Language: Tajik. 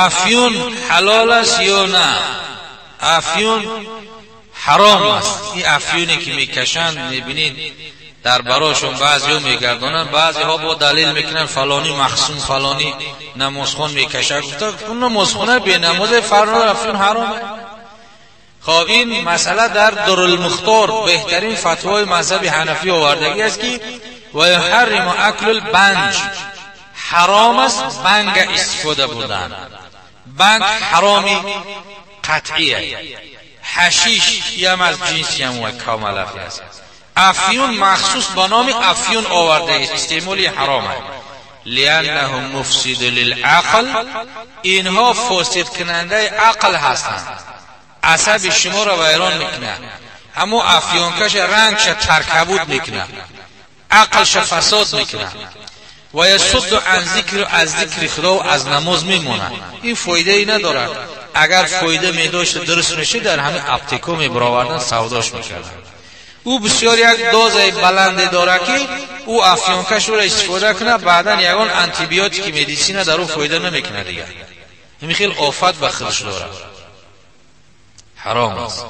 Афюн ҳалол аст ё на? Афюн ҳаром аст. Ин афюне ки мекашанд, мебинед, дар барошон баъзеҳо мегардонанд, баъзеҳо бо далел мекунанд, фалонӣ махсум, фалонӣ намозхон мекашад. Гуфта, намозхона бенамозе фарқ, афюн ҳаром. Хоб, ин масъала дар Дурулмухтор, беҳтарин фатвои мазҳаби ҳанафӣ, овардагӣ аст, ки ва юҳарриму аклул банҷ, ҳаром аст банга истифода бурдан. Банг ҳароми қатъия. Ҳашиш ям аз ҷинси ҳамон камалафи аст. Афюн махсус ба номи афюн оварда, истеъмоли ҳаром аст. Лианнаҳу муфсиду лилақл, инҳо фосидкунандаи ақл ҳастанд, асаби шуморо вайрон мекунад. Ҳамон афёнкаша рангша таркабуд мекунад, ақлша фасод мекунад. Ва ясудду ан зикр, аз зикри Худо, аз намоз мемонад. Ин фоидае надорад. Агар фоида медошт, дуруст мешид, дар ҳамин аптеко мебаровардан, савдош мекарданд. Ӯ бисёр як дозаи баланде дорад, ки ӯ афёнкаш ӯро истифода кунад, баъдан ягон антибиотики медисина дар ӯ фоида намекунад дигар. Ҳамин хел офат ба худш дорад, ҳаром аст.